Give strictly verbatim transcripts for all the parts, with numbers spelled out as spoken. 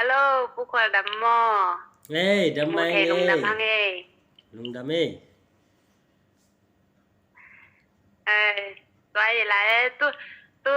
Hello, Pu Khual, dam maw? Ei, dam mai. Lungdam hang ei. Lungdam ei. Ei, tua i lai tu, tu,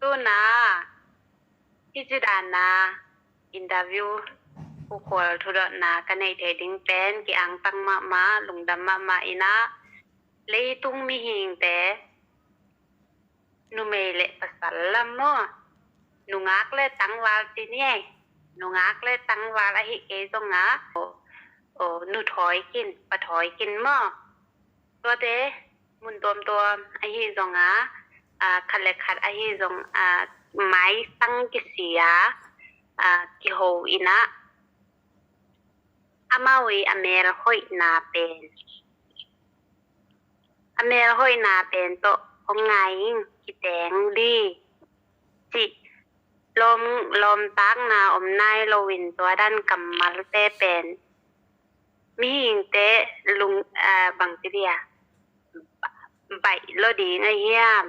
tu na, hi ci dan na, interview, Pu Khual thudotna ka neih thei ding pen ki angtang mahmah, lungdam mahmah ina, leitung mihingte, numei le pasal lam maw, nungak le tangval ci ni ei. Nungak le tangval ahi kei zonga, o, o, nu thawi kin, pa thawi kin maw, tuate mun tuamtuam ahi zonga, a, khat le khat ahi zong, a, maisang kisia, a, kiho ina, amau i a mel hoihna pen, a mel hoihna pen tawh hong ngai ing, kiteng di, cih lawm, lawmtakna om nai loin tua dan kammalte pen mihingte lung, a, bang ci dia, baih lo ding a hiam?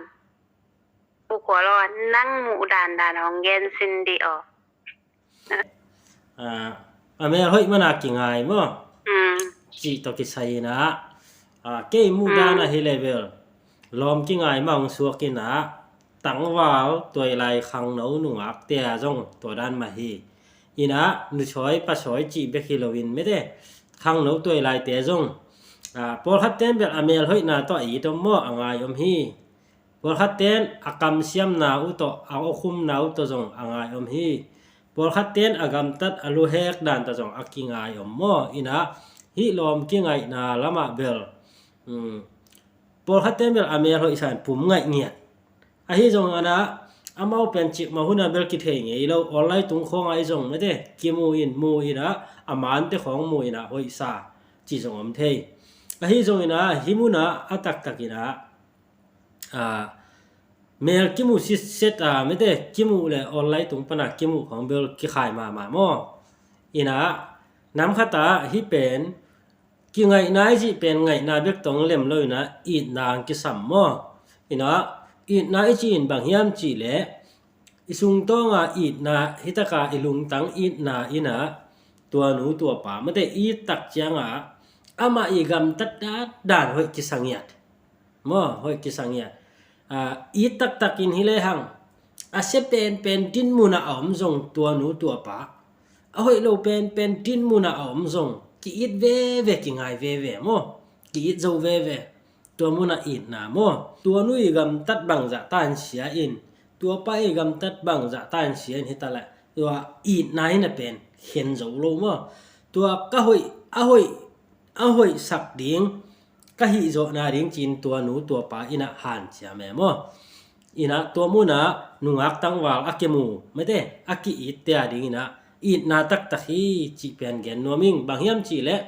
Pu Khual aw, nang muh dandan hong gen sin di aw. A, a mel hoih mana kingai maw? Mm. Cih tawh kisai ina, a, kei muh dan ahi level lawm kingai mah hong suak ina, tangval, tuailai khangno nungak tea zong tua dan mah hi. Ina, nu sawi, pa sawi cih bek hi loin mete, khangno tuailaite zong, a, pawlkhat ten bel a mel hoihna tawh a it om maw, a ngai om hi. Pawlkhat ten a kamsiamna uh tawh, a awkhumna uh tawh zong a ngai om hi. Pawlkhat ten a gamtat a luhek dan tawh zong a kingai om maw? Ina, hih lawm kingaihna lamah bel, um, pawlkhat ten bel a mel hoih san pum ngaih ngiat. Ahi zong ina, amau pen cikmah huna bel kithei ngei lo, online tung khawng ahi zong mete, kimu in, mu ina, a mante khawng mu ina, hoihsa ci zong om thei. Ahi zong ina, hih muna a taktak ina, a, mel kimu sitset a mete, kimu le online tung pana kimu khawng bel kikhai mahmah maw? Ina, nam khata hih pen kingaihna i cih pen ngaihna bek tawh lem lo ina, itna ang kisam maw? Ina, itna i cih in bang hiam cih leh, i sungtawnga itna, hitaka i lungtang itna ina, tua nu tua pa mete, it tak cianga amah i gamtat dandan hoih kisangiat. Maw, hoih kisangiat. A, it taktakin hi lehang, a sia penpen dinmuna a om zong tua nu tua pa, a hoih lo penpen dinmuna a om zong ki-it veve, kingai veve maw? Ki-it zo veve. Tua muna itna maw? Tua nu i gamtat bangzah tan sia in, tua pa i gamtat bangzah tan sia in hita leh, tua itna ina pen khen zo lo maw? Tua ka hoih, a hoih, a hoihsak ding, ka hihzawhna ding ci-in tua nu tua pa ina hanciam e maw? Ina tua muna nungak tangval a kimu mete, a ki-it tea ding ina itna taktak hi cih pen gen nuam ing. Bang hiam cih leh,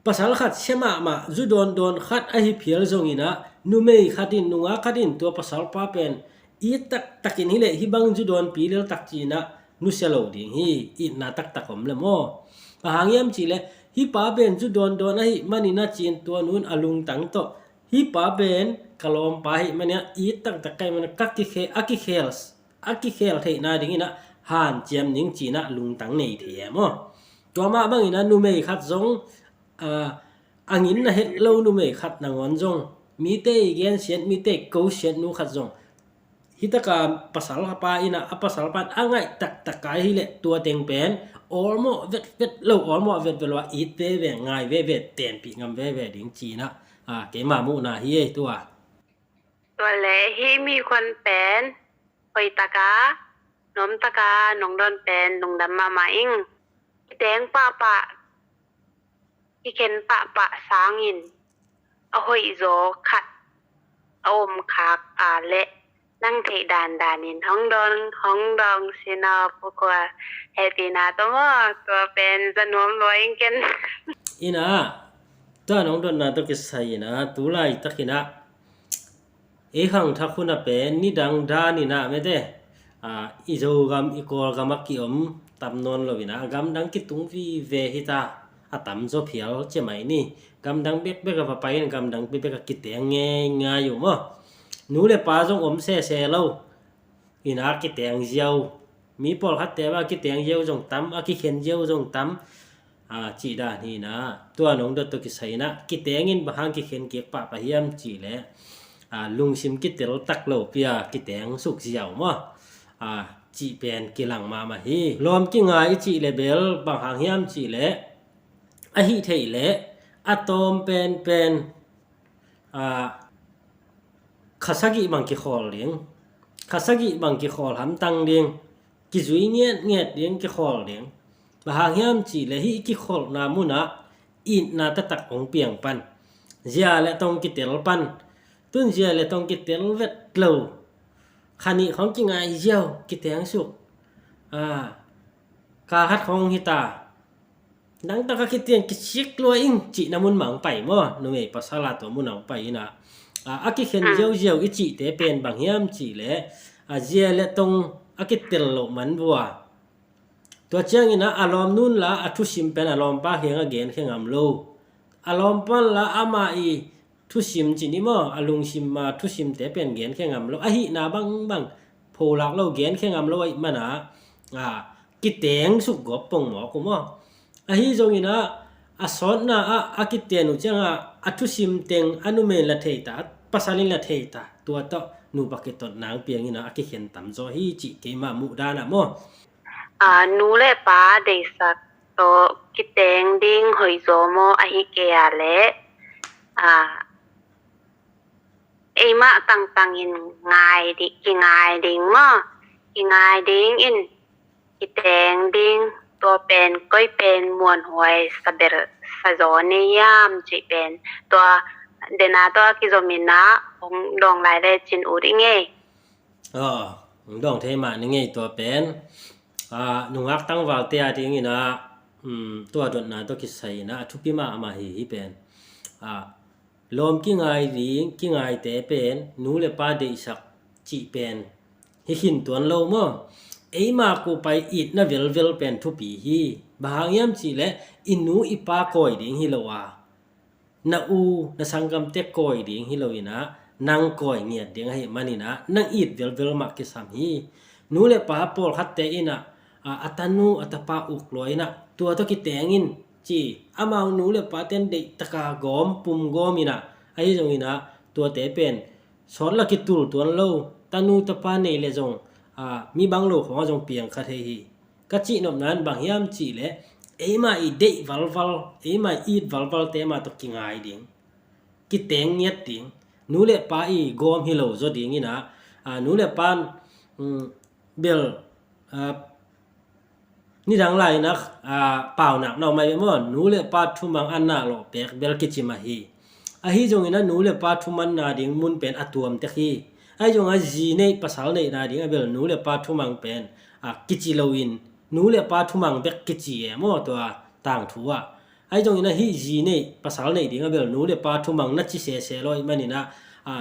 pasal khat sia mahmah, zu dawndawn khat ahi phial zong ina, numei khat in, nungak khat in tua pasal pa pen it taktakin hi leh hih bang zu dawnpi lel tak ci ina nusia lo ding hi, itna taktak om le maw? Bang hang hiam cih leh, hih pa pen zu dawndawn ahih manin a ci-in tua nu in a lungtang tawh, hih pa pen ka lawmpa ahih manin a it taktak ka hih manin a ka kikhel, a kikhel, a kikhel theihna ding ina hanciam ning ci ina lungtang nei thei e maw? Tua mah bang ina numei khat zong, a, a nginna het lo numei khat nangawn zong, mite i gensiat, mite i kosiat nu khat zong, hitaka pasal pa ina, a pasal pa in a ngaih taktak a hi leh tua teng pen awlmawh vetvet lo, awlmawh vetvet lo a it veve, ngai veve, tenpih ngam veve ding ci ina, a, keima muhna hi ei tua. Tua leh hih mi khuan pen hoih taka, nuam taka nong dawn pen lungdam mahmah ing. Kiteng pahpah, kikhen pahpah sangin a hoihzaw khat a om khak a leh nang theih dandanin hong dawn, hong dawng sin aw Pu Khual. Hehpihna tawh maw, tua pen za nuam lua ing ken. Ina, tua nong dotna tawh kisai ina, tu laitak ina ei khangthak hun a pen nidang dan ina mete, a, i Zogam, i Kawlgam a kiom tam nawn lo ina, gamdang kitung vive hita, a tamzaw phial cia mai ni. Gamdang bekbek a va pai in gamdang bekbek a kiteng ngeingai uh maw? Nu le pa zong om sese lo ina kiteng ziau. Mi pawlkhatte bang a kiteng ziau zong tam, a kikhen ziau zong tam, a, cih dan hi na, tua nong dot tawh kisai na, kiteng in bang hang kikhen kik pahpah hiam cih leh, a, lungsim kitel tak lo pi a kiteng suk ziau maw? A, cih pen kilang mahmah hi. Lawm kingai i cih leh bel bang hang hiam cih leh, a hih theih leh a tawm penpen, a, kha sagih bang kikhawl ding, kha sagih bang kikhawl hamtang ding, kizui ngiatngiat ding, kikhawl ding. Bang hang hiam cih leh hih i kikholhna munah itna taktak hong piang pan, zia le tong kitel pan, tun zia le tong kitel vet lo, kha nih khawng kingai ziau, kiteng suk, a, kal khat khawng hita, nang taka kitian kisik lua ing cihna mun mah hong pai maw? Numei pasal a tua mun hong pai ina, a, a kikhen ziauziau i cihte pen bang hiam cih leh, a, zia le tong a kitel loh man vua. Tua ciangin a, a lawmnu in la a thusim pen a lawmpa kiang a genkhia ngam lo. A lawmpa in la amah i thusim cih ni maw, a lungsim a thusimte pen genkhia ngam lo, a hihna bangbang pholak lo, genkhia ngam lo ahih mana, a, kiteng suk gawp pong mawk uh maw? Ahi zongin a, a sawtna ah a kiten uh ciangah a thusim teng a numei in la thei ta, a pasal in la thei ta, tua tawh nupa kitot nang piangin a, a kikhen tamzaw hi cih keima muhdan ah maw? A, nu le pa deihsak tawh kiteng ding hoihzaw maw, ahi kei a leh, a, eimah tangtangin ngai di, kingai ding maw? Kingai ding in kiteng ding, tua pen koi pen muanhuai sabel sazaw ni hiam cih pen, tua dena tua kizomin a hong dawng lai le cin ut i ngei. Aw, hong dawng thei mah ni ngei tua pen. A, nungak tangvalte a dingin a, um, tua dotna tawh kisai ina, a thupi mahmah hi, hi pen. A, lawm kingai ding, kingaite pen, nu le pa deihsak cih pen hi khin tuan lo maw? Eima kupai itna velvel pen thupi hi. Bang hang hiam cih leh i nu i pa kawi ding hi lo a, na u na sanggamte kawi ding hi lo ina, nang kawi ngiat ding ahih man ina, nang it velvel mah kisam hi. Nu le pa pawlkhatte ina, a, a tanu a tapa uk lua ina, tua tawh kiteng in ci, amau nu le paten deih taka gawm, pum gawm ina, ahi zongin a, tuate pen sawt la kitul tuan lo, tanu tapa nei le zong, a, mi bang lo khawng a zong piang kha thei hi. Ka cih nopna in bang hiam cih leh, eima i deih valval, eima i it valvalte mah tawh kingai ding, kiteng ngiat ding. Nu le pa i gawm hi lo zaw ding ina, a, nu le pa in, um, bel, a, nidang lai ina, a, paunak na om ai ve maw? Nu le pa thumang a na lawh pek bel kici mah hi. Ahi zongin a, nu le pa thumanna ding mun pen a tuam tek hi. Ahi zongin a, zi neih pasal neihna ding a bel nu le pa thumang pen, a, kici loin nu le pa thumang bek kici e maw, tua tangthu ah. Ahi zongin a, hih zi neih pasal neih ding a bel nu le pa thumang na ci sese lo ahih manin a, a,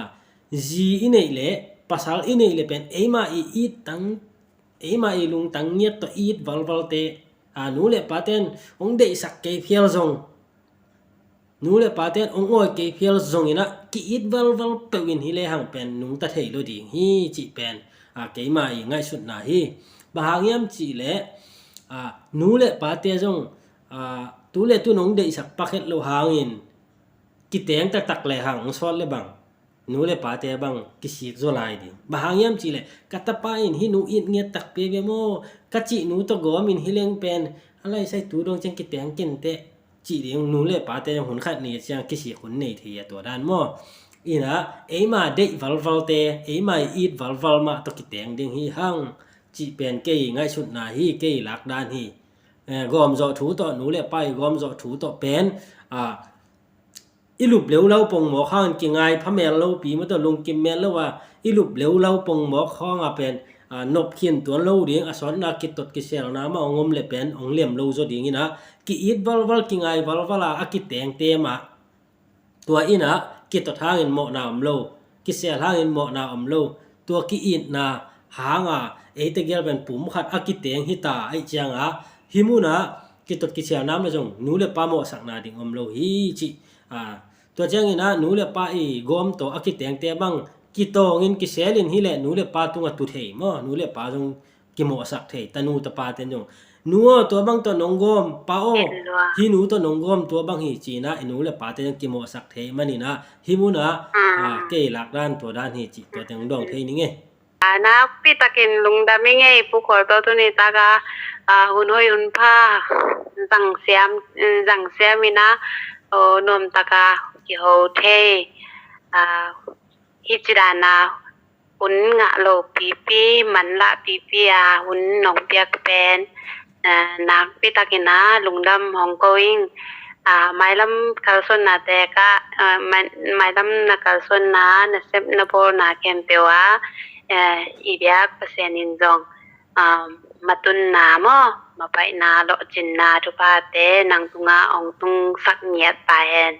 zi i neih leh, pasal i neih leh pen eima i it tang, eima i lungtang ngiat tawh it valvalte, a, nu le paten hong deihsak kei phial zong, nu le paten hong awi kei phial zongin a, ki-it valval peuh in hi lehang pen nungta thei lo ding hi cih pen, a, keima i ngaihsutna hi. Bang hang hiam cih leh, a, nu le pate zong, a, tu le tu nong deihsak pakhet lo hangin kiteng taktak lehang hong sawt le bang nu le pate bang kisik zaw lai ding. Bang hang hiam cih leh, ka tapa in hih nu it ngiat takpi ve maw, ka cih nu tawh gawm in hi leng pen, a laisai tu dong ciang kiteng kenteh, cih ding nu le pate zong hun khat ni ciang kisik hun nei thei a, tua dan maw? Ina, eima deih valvalte, eima i it valval mah tawh kiteng ding hi hang, cih pen kei ngaihsutna hi, kei lakdan hi. Eh, gawmzawh thu tawh, nu le pa i gawmzawh thu tawh pen, a, i lup leulau pongmawk hangin kingai pha mel lopi mah tawh lungkim mel lo a, i lup leulau pongmawk hanga pen, a, nop khin tuan lo ding, a sawtna kitot kiselna mah hong om le pen hong lem lo zaw ding ina, ki-it valval, kingai valval a, a kitengte mah tua ina kitot hangin mawhna om lo, kisel hangin mawhna om lo, tua ki-itna hanga eite gel pen pum khat a kiteng hita ahih cianga, hih muna kitot kiselna om le zong nu le pa mawhsakna ding om lo hi cih. A, tua ciangin a, nu le pa i gawm tawh a kitengte bang kitawngin kiselin hi leh nu le pa tungah tu thei maw, nu le pa zong kimawhsak thei, tanu tapate zong. Nu aw, tua bang tawh nong gawm, pa aw, hi nu tawh nong gawm, tua bang hi ci-in ah i nu le pate zong kimawhsak thei manin ah, hih munah kei lak dan tua dan hi cih tua teng dawng thei ning e. Nakpi takin lungdam ing e, Pu Khual tawh tuni taka hun hoih hun pha zang siam, zang siam in ah nuam taka kiho thei. Hih ci dana hun ngah lo pipi, manlah pipi a hun nong piak pen nakpi takin ah lungdam hong ko ing. Mailam kalsuannate ka, mailam na kalsuanna, na sep na bawlna khempeuh ah i biak Pasian in zong matunna maw, mapaihna, lawhcinna thuphate nang tungah hong tungsak ngiat ta hen.